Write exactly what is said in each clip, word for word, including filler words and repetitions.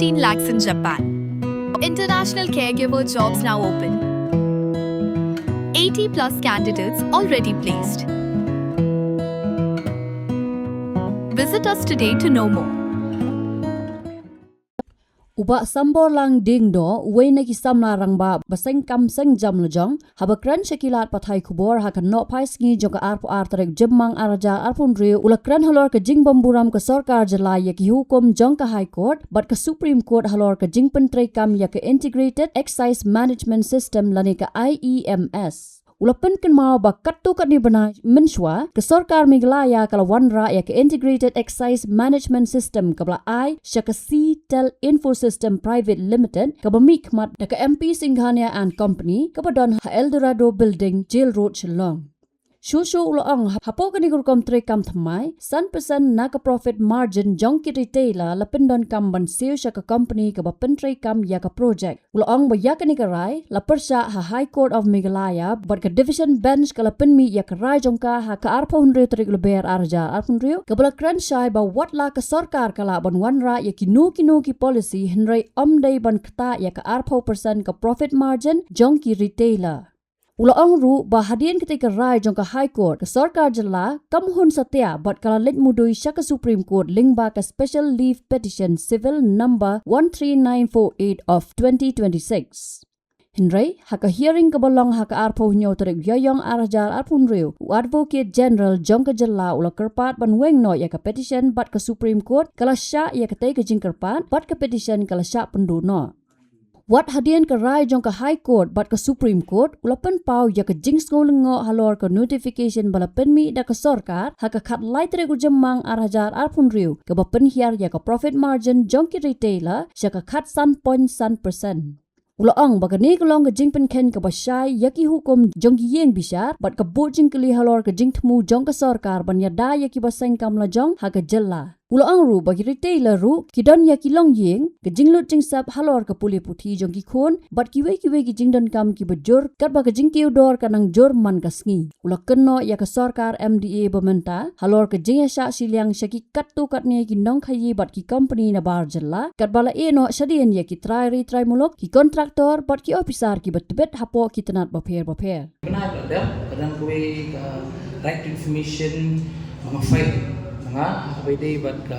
fifteen lakhs in Japan. International caregiver jobs now open. eighty plus candidates already placed. Visit us today to know more. U Bah Samborlang Diengdoh, uwei na ki samla rangbah ba seng kam seng jam la jong, haba kren sha ki lad pathai khubor ha ka nohphai sngi jong ka arphew ar tarik Jymmang ar hajar arphew hynriew, u la kren halor ka jingbymburom ka sorkar jylla ïa ki hukum jong ka High Court bad ka Supreme Court halor ka jingpyntreikam ïa ka Integrated Excise Management System lane ka I E M S. U la pynkynmaw ba katto katne bnai mynshuwa, ka sorkar Meghalaya ka la wanrah ïa ka Integrated Excise Management System kaba la ai sha ka Seatel Infosystem Private Limited, kaba mihkhmat da ka M P Singhania and Company, kaba don ha Eldorado Building, Jail Road, Shillong. Shuh shuh u la ong, hapoh kane ka rukom treikam thymmai, san percent na ka profit margin jong ki retailer la pyndonkam ban siew sha ka company kaba pyntreikam ïa ka project. U la ong ba ïa kane ka rai la pyrshah ha High Court of Meghalaya bad ka Division Bench ka la pynmih ïa ka rai jong ka ha ka arphew hynriew tarik Lber ar hajar arphew hynriew, kaba la kren shai ba wat la ka sorkar ka lah ban wanrah ïa kino kino ki policy, hynrei ym dei ban ktah ïa ka arphew percent ka profit margin jong ki retailer. U la ong ruh ba hadien katei ka rai jong ka High Court, ka sorkar jylla kam hun satia bad ka la leit mudui sha ka Supreme Court lyngba ka Special Leave Petition Civil number one three nine four eight of twenty twenty-six. Hynrei ha ka hearing kaba long ha ka arphew hynñiew tarik Ïaïong ar hajar arphew hynriew, u Advocate General jong ka jylla u la kyrpad ban weng noh ïa ka petition bad ka Supreme Court ka la shah ïa katei ka jingkyrpad bad ka petition ka la shah pynduh noh. Wat hadien ka rai jong ka High Court bad ka Supreme Court, u la pynpaw ïa ka jingsngew lyngngoh halor ka notification ba la pynmih da ka sorkar ha ka khatlai tarik u Jymmang ar hajar arphew hynriew, kaba pynhiar ïa ka profit margin jong ki retailer sha ka khatsan point san percent. U la ong ba kane ka long ka jingpynkheiñ kaba shai ïa ki hukum jong ki ïing bishar bad ka buh jingkylli halor ka jingthmu jong ka sorkar ban ïada ïa kiba seng kam lajong ha ka jylla. U la ong ruh ba ki retailer ruh ki don ïa ki longïing, ka jinglut jingsep halor ka pule puthi jong ki khun bad kiwei kiwei ki jingdonkam kiba jur, katba ka jingkiew dor ka nang jur man ka sngi. U la kynnoh ïa ka sorkar M D A ba mynta halor ka jingïashah shiliang sha ki katto katne ki nongkhaïi bad ki company nabar jylla, katba la ïeh noh shadien ïa ki trai ri trai muluk, ki contractor bad ki ophisar kiba tbit hapoh ki tnat bapher bapher. Bnai ba la dep, ka don kawei ka right to information, uh, ma file na nga ha kaba ïadei bad ka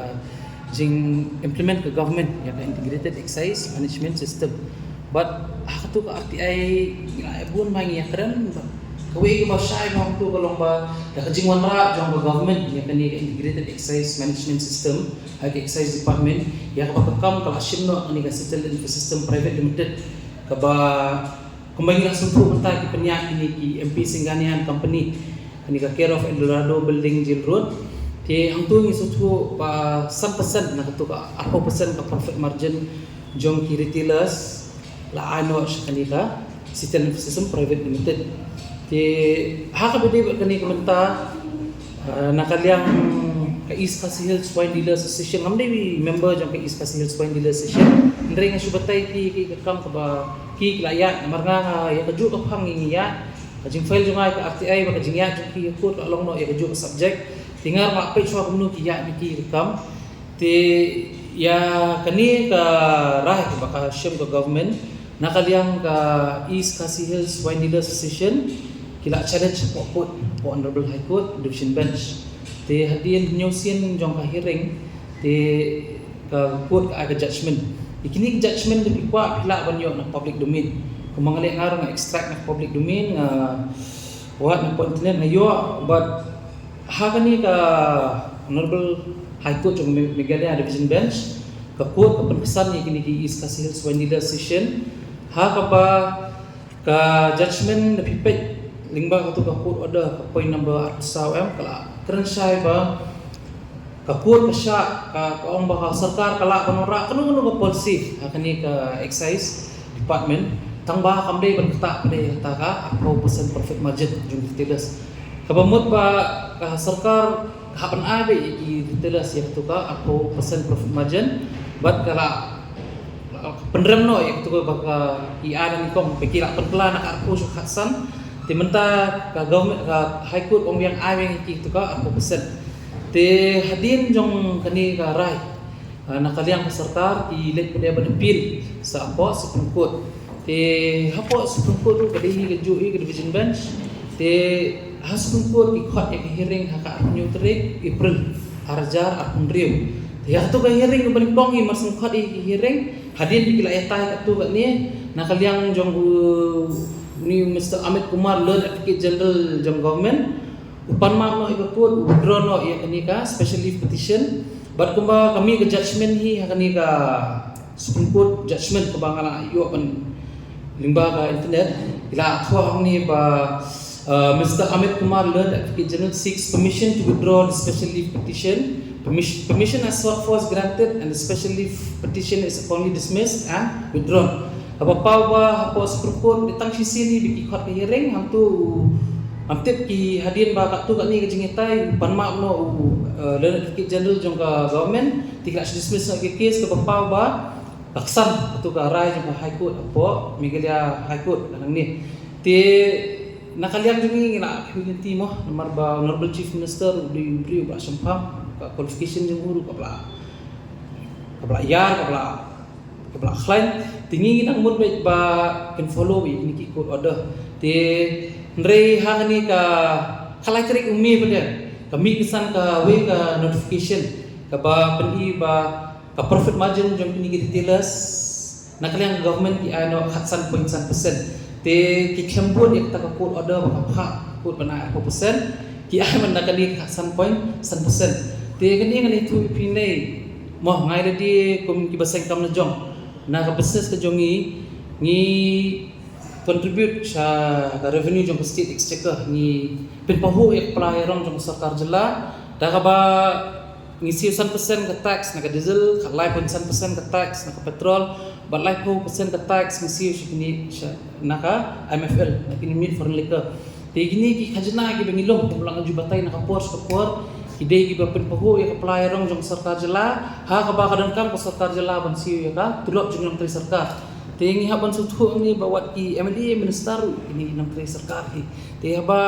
jing implement ka government ïa ka Integrated Excise Management System. Bad ha katu ka R T I ngi la ïa bun ba ngi ïa kren, bad kawei kaba shai ba hangtu ka long ba da ka jingwanrah jong ka government ïa kane ka Integrated Excise Management System ha ka Excise Department, ïa kaba ka kam ka la shim noh kane ka Seatel Infosystem Private Limited, kaba kumba ngi la sngewthuh mynta ki pynïaid kine ki M P Singhania and Company, kane ka care of Eldorado Building, Jail Road. Te hangtu ngi sngewthuh ba san percent na katu ka arphew percent ka profit margin jong ki retailers la ai noh sha kane ka Seatel Infosystem Private Limited. Te ha kaba ïadei bad kane ka mynta, ah, na ka liang ka East Khasi Hills Wine Dealers Association, ngam dei member jong ka East Khasi Hills Wine Dealers Association, hynrei nga shu batai ïa ki, ki ka kam kaba ki, ki la ïaid, namar nga, nga ïa kajuh ka phang ngi ïaid, ka jingfile jong nga ïa ka R T I bad ka jingïaid jong ki ha court ka long noh ïa kajuh ka subject. Te nga ruh nga la peit shuwa kumno ki ïaid na ki ka kam. Te ïa kane ka rai ba ka shim ka government, na ka liang ka East Khasi Hills Wine Dealers Association ki la challenge hapoh court, hapoh Honorable High Court Division Bench. Te hadien hynñiew sien jong ka hearing, te ka court ka ai ka judgment. Ïa kine ki judgment da phi kwah phi lah ban ïoh na public domain. Kumba nga leh nga ruh nga extract na public domain, nga wad na internet nga ïoh, bad ha kane ka Honorable High Court jong Me-, Meghalaya Division Bench, ka court ka pynksan ïa kine ki East Khasi Hills Wine Dealers Association ha kaba ka judgment da phi peit lyngba katu ka court order, ka point number arphew saw em, ka la kren shai ba ka court ka shah, ka, ka ong ba ka sorkar ka lah ban wanrah kano kano ka policy ha kane ka excise department, tang ba kam dei ban ktah pat ïa kata ka arphew percent profit margin jong retailers. Kaba mut ba ka sorkar ka hap ban ai beit ïa ki retailers ïa katu ka arphew percent profit margin, bad ka la pynrem noh ïa katu ka ba ka i ai na nyngkong, ba ki la pynkylla na ka arphew sha ka khatsan. Te mynta ka government, ka High Court ong biang ai biang ïa ki katu ka arphew percent. Te hadien jong kane ka rai, Ah, na ka liang ka sorkar ki leit pat ban appeal sa hapoh Supreme Court. Te hapoh Supreme Court ruh ka dei hi ka juh hi ka division bench. Te ha Supreme Court ki khot ïa ka hearing ha ka arphew tarik April ar hajar arphew hynriew. Te ïa katu ka hearing kaba nyngkong hi mar shu khot ïa ka hearing hadien ba ki la ïatai katto katne na ka liang jong u ni Mister Amit Kumar, Learned Advocate General jong government. U pan map noh ïa ka court, u withdraw noh ïa kane ka special leave petition. Bad kumba ka mih ka judgment hi ha kane ka Supreme Court judgment kaba nga la ïoh ban lyngba ka internet, ki la thoh hangne ba, uh, Mister Amit Kumar, Learned Advocate General, seeks permission to withdraw the special leave petition. Permission, permission as sought for is granted and the special leave petition is accordingly dismissed and withdrawn. Kaba paw ba hapoh Supreme Court dei tang shisien hi ba ki khot ka hearing, hangtu ngam tip ki hadien ba katto katne ka jingïatai, u pan map noh u, uh, Learned Advocate General jong ka government, te ki la shu dismiss noh ka case. Kaba paw ba ka ksan katto ka rai jong ka High Court hapoh Meghalaya High Court ka nangne. Te na ka liang jong ngi ngi la kynti mo namar ba Honorable Chief Minister u dei u briew ba shemphang, ka qualification jong u ruh kaba la, kaba la ïar, kaba la, kaba la khlaiñ. Te ngi ngi dang mut beit ba kin follow ïa kine ki court order. Te hynrei ha kane ka, ka lai tarik u May pat ka mih kynsan kawei ka notification kaba pyni ba ka profit margin jong kine ki retailers na ka liang ka government ki ai noh khatsan point san percent. Te ki khlem bud ïa kata ka court order ba ka phah court ban ai arphew percent, ki ai man na kane ka khatsan point san percent. Te kane ngan ïathuh ïa phi ne mo, nga ïa lade kum kiba seng kam la jong na ka business ka jong ngi, ngi contribute sha ka revenue jong ka state exchequer, ngi pynpahuh ïa ka pla ïa rong jong ka sorkar jylla da kaba ngi siew san percent ka tax na ka diesel, ka lai point san percent ka tax na ka petrol, bad laiphew percent ka tax ngi siew sha kine sha na ka M F L, na kine Mint Foreign Liquor. Te kine ki khajna kiba ngi lum kumba la nga ju batai na ka por sha ka por, ki dei kiba pynpahuh ïa ka pla ïa rong jong ka sorkar jylla, ha kaba ka donkam ka sorkar jylla ban siew ïa ka tulop jong ki nongtrei sorkar. Te ngi hap ban sngewthuh ngi ba wat ki M L A minister ruh kine ki nongtrei sorkar hi. Te haba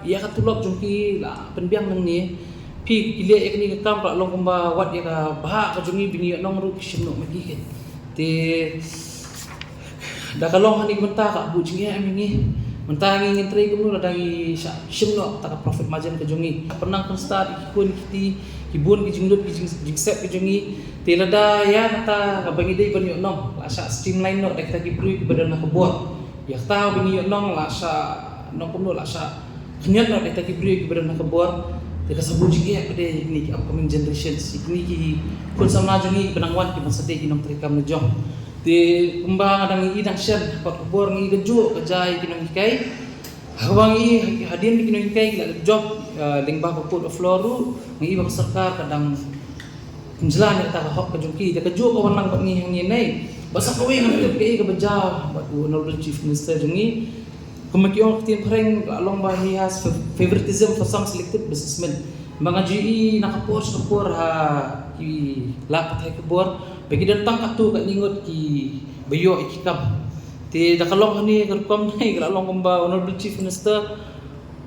ïa ka tulop jong ki la pynbiang nangne, phi ki leh ïa kane ka kam ka la long kumba wat ïa ka bhah ka jong ngi ba ngi ïoh nong ruh ki shim noh ma ki. Te da ka long hangne ka bynta ka buh jingeh em ïa ngi. Mynta ngi ngin trei kumno lada ngi shah shim noh kata ka profit margin ka jong ngi. Pynang pynstad ïa ki khun ki kti, ki bun ki jinglut ki jing, jingsep ki jong ngi. Te lada ïa kata kaba ngi dei ban ïoh nong la shah streamline noh da kita ki briew kiba don ha ka bor. Ïa kata ba ngi ïoh nong la shah nong kumno la shah khynñiot noh da kita ki briew kiba don ha ka bor. Te ka sa buh jingeh pat ïa kine ki upcoming generations, ïa kine ki khun samla jong ngi kiba nang wan kiban sa dei ki nongtrei kam la jong. Te kumba nga dang ïohi dang shen ha ka bor, ngi ïohi kajuh ka jia ïa ki nonghikai. Haba ngi ïohi hadien ba ki nonghikai ki la dep jop, eh, lyngba ka Court of Law ruh, ngi ïohi ba ka sorkar ka dang pynjlan ïa kata ka hok ka jong ki. Te kajuh ka wan lang bad ngi hangne ne. Bad sa kawei ngan tip kaei kaba jia bad u Honorable Chief Minister jong ngi. Kumba ki ong ha ka ktien phareng ka la long ba he has fa-, favoritism for some selected businessmen. Ba nga ju ïohi na ka por sha ka por ha ki lad pathai khubor ba ki don tang katto katne ngut kiba ïoh ïa ki kam. Te da ka long hangne ka rukom ne ka la long kumba Honorable Chief Minister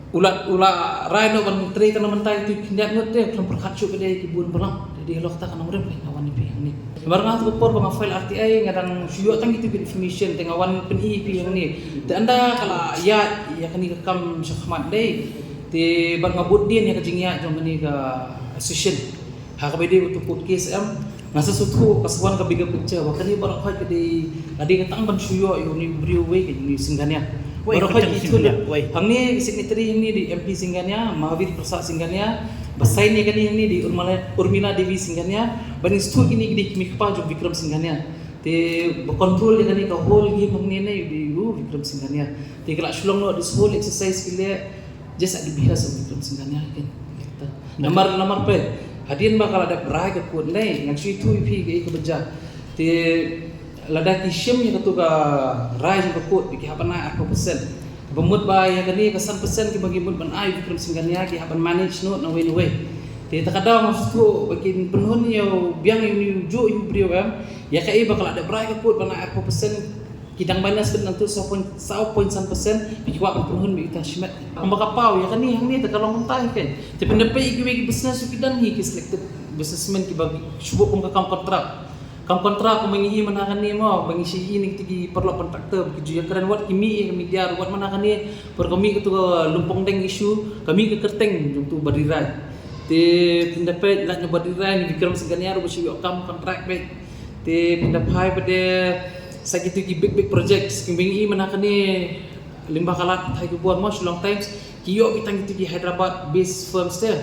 u la, u la rai noh ban trei tang na mynta ïa kitu ki khyndiat ngut, te khlem pyrkhat shuh pat ïa ki bun balang. Te dei halor kata ka nongrim ka nga wan ïa phi hangne. Namar nga ha tu ka por ba nga file R T I nga dang shu ïoh tang kitu ki information, te nga wan pyni ïa phi hangne. Te ynda ka la ïaid ïa kane ka kam shakhmat dei, te bad nga bud dien ïa ka jingïaid jong kane ka association. Ha kaba dei utu court case em, nga sa sngewthuh ka sa wan ka bigger picture ba kane baroh khoit ka dei, ka dei ka tang ban shu ïoh ïa une u briew uwei, ka dei une u Singgania. Wei, baroh khoit ka dei ki ïathuh Singgania, wei. Hangne ka signatory hangne dei M P Singgania, Mahavir Prasad Singgania, ba sign ïa kane hangne dei Urmila, Urmila Devi Singgania, ba ngi sngewthuh kine ki dei ki mei kpa jong Vikram Singgania. Te ba control ïa kane ka whole game hangne ne dei u Vikram Singgania. Te ka la shu long noh this whole exercise ki leh just at the behest of Vikram Singgania, kan. Namar, namar phi, hadien ba ka la dep rai ka court ne, ngan shu ïathuh ïa phi kaei kaba jia. Te lada ki shim ïa katu ka rai jong ka court ba ki hap ban ai arphew percent, ba mut ba ïa kane ka san percent kiba ngi mut ban ai Vikram Singgania ki hap ban manage noh na wei na wei. Te ta ka daw nga sngewthuh ba kin pynhun ïa u biang ïa une u juh ïa u briew em, ïa kaei ba ka la dep rai ka court ban ai arphew percent, ki dang minus beit nangtu saw point, saw point san percent, ba ki kwah ban pynhun beit ita shimet. Kumba ka paw ïa kane hangne te ka long kumta hi, kan. Te pynda peit ïa kiwei ki business ki don hi ki selected Businessmen kiba shu buh kum ka kam kontrak. Kam kontrak kumba ngi i mynta kane mo, ba ngi shu i na kito ki paralok contractor, ba ki ju ïakren wat ki mih ïa ka media, wat mynta kane, por ka mih kato ka Lumpongdeng issue, ka mih ka kyrteng jong uto u Bah Dirai. Te phin da peit lait na u Bah Dirai, u Vikram Singania ruh ba shu ïoh kam kontrak peit. Te phin da phai pat de sa kito ki big big projects, kumba ngi i mynta kane, lyngba ka lad Thai Cable mo, Shillong Times, ki ïoh ki tang kito ki Hyderabad based firms te.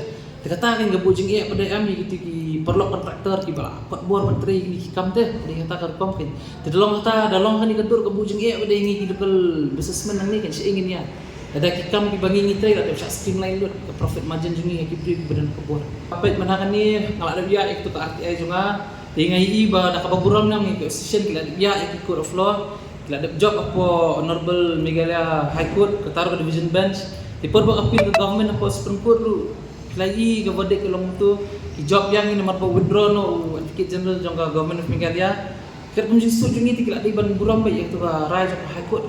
Te kata kan ka buh jingeh pat de em ïa kito ki paralok contractor kiba la kot bor ban trei ïa kine ki kam te. Dei kata ka rukom kan. Te da long kata, da long kane ka dur ka buh jingeh pat de ïa ngi ki local businessmen nangne kan, sha ïa ngin ïa. Lada ki kam kiba ngi ngi trei la dep shah streamline lut ka profit margin jong ngi ha ki briew kiba don ka bor. Peit mynta kane nga la dep ïa ïa kito ka R T I jong nga. Te nga i ba da kaba burom na ngi ka association ki la dep ïa ïa ki court of law. Ki la dep jop hapoh Honorable Meghalaya High Court, kata ruh ka Division Bench. Te por ba ka appeal ka government hapoh Supreme Court ruh, ki la i ka verdict ka long uto, ki jop ïa ngi namar ba withdraw noh u Advocate General jong ka Government of Meghalaya. Katkum jingsuk jong ngi te ki la dei ban burom bha ïa kato ka rai jong ka High Court.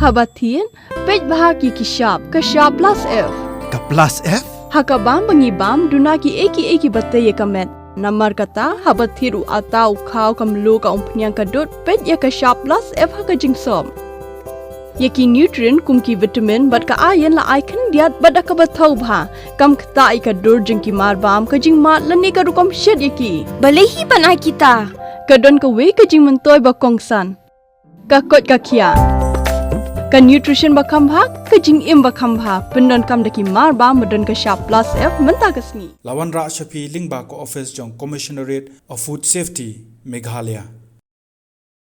Haba thied, peit bha ha ki shap, ka shap plus F. Ka plus F? Ha ka bam ba ngi bam, duna kiei kiei kiba tei ïa ka met. Namar kata, haba thied u atta, u khaw, ka mluh, ka umphniang, ka dud, peit ïa ka shap plus F ha ka jingsop. Ïa ki nutrient kum ki vitamin bad ka iron la ai khyndiat bad da kaba thaw bha. Kam ktah ïa ka dur jong ki marbam, ka jingmad lane ka rukom shet ïa ki. Balei hi ban ai kita? Ka don kawei ka jingmyntoi ba kongsan. Ka koit ka khiah. Ka nutrition ba kham bha, ka jingim ba kham bha. Pyndonkam da ki marbam ba don ka shap plus F mynta ka sngi. La wanrah sha phi lyngba ka office jong Commissionerate of Food Safety, Meghalaya.